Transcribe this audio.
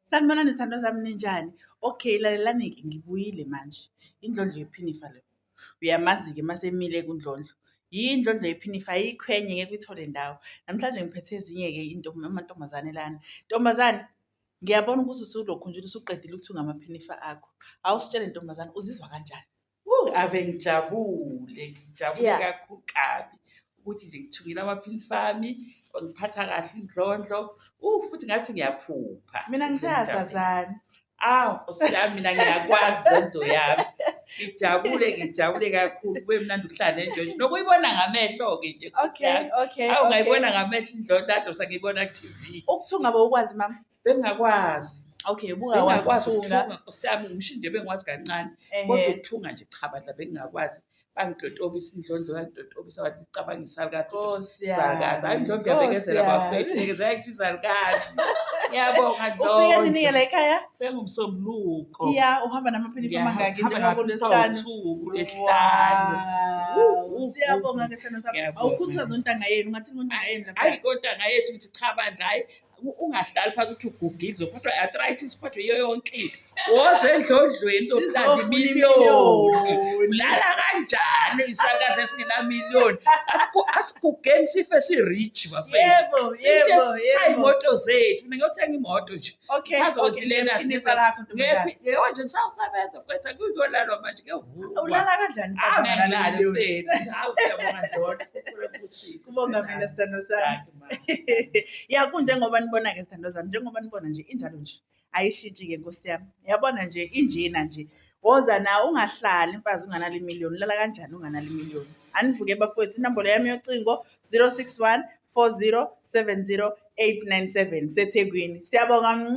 Sanibonani zithandwa zami, ninjani? Okay, lalelani-ke ngibuyile manje. Indlondlo yephinifa le. Uyamazi-ke mase emile kuNdlondlo. Yindlondlo yephinifa ayikho enye ngeke uyithole ndawo. Namhlanje ngiphethe ezinye-ke amantombazane lana. Ntombazane, ngiyabona ukuthi usulokhu nje usuqedile ukuthunga amaphinifa akho. Awusitshele ntombazane, uzizwa kanjani? Ave ngijabule, ngijabule kakhulu kabi ukuthi nje ngithungile amaphinifa ami, ngiphatha kahle indlondlo. Futhi ngathi ngiyaphupha. Mina ngithe asazani. Awu, Nkosi yami, mina ngiyakwazi indlondlo yami. Ngijabule, ngijabule kakhulu. Kube mnandi ukuhlala nendlondlo. Nokuyibona ngamehlo-ke nje, Nkosi yami. Awu, ngayibona ngamehlo indlondlo, kade usangiyibona ku-TV. Ukuthunga bowukwazi mama? Bengingakwazi. Okay, ubungakwazi Bengingakwazi ukuthunga. ukuthunga, Nkosi yami, ngisho nje bengikwazi kancane. Kodwa ukuthunga nje cha bandla bengingakwazi. Bangitotobisa indlondlo, bangitotobisa bathi cabanga isalukazi. Nkosi Isalukazi. Hayi yami, indlondlo Nkosi iyabekezela yami. bafethu, bekezela ngisho isalukazi. Ngiyabonga Ufike nini-ke Ndlondlo. la ekhaya? Ufike ngoMsombuluko. Ya, uhamba namaphinifa amangaki Ngiyahamba njengoba namaphinifa kuLwesihlanu? awu-2 kuLwesihlanu. Wow, siyabonga-ke sithando sami. Ngiyabonga. Awukhuthaze ontanga yenu, ungathini kontanga yenu lapha? Hayi kontanga yethu ngithi cha bandla, hayi ungahlali phansi uthi ugugile, uzophathwa i-arthritis, uphathwe yiyo yonke into. Woze endlondlweni uzoplanda Sizofuna imiliyoni. imiliyoni. Ulala kanjani isalukazi esingenamiliyoni? Asigugeni sife si-rich bafethu. Yebo, Sishe yebo, sishaye yebo. iy'moto zethu. Mina ngiyothenga imoto nje. Okay, Ngazi okay, ukuthi lena ngephinifa singenza- lakho ntombazane. Yebo nje ngisawusebenza mfethu, akuyolalwa manje kuyovukwa. Ulala kanjani mfazi Awu, ungalali ngeke ngilale imiliyoni? mfethu. Awu, siyabonga Ndlondlo. Ubusise. Kubonga mina sithando sami. Thank you, mama. Ya, kunjengoba nibona-ke sithando sami, njengoba nibona nje injalo nje. Ayishintshi-ke Nkosi yami. Yabona nje injena nje. Woza nawe ungahlali mfazi unganalo imiliyoni. Ulala kanjani unganalo imiliyoni? Anivuke bafowethu, inombolo yami yocingo 061 40 70 897 kuseThekwini. Siyabonga.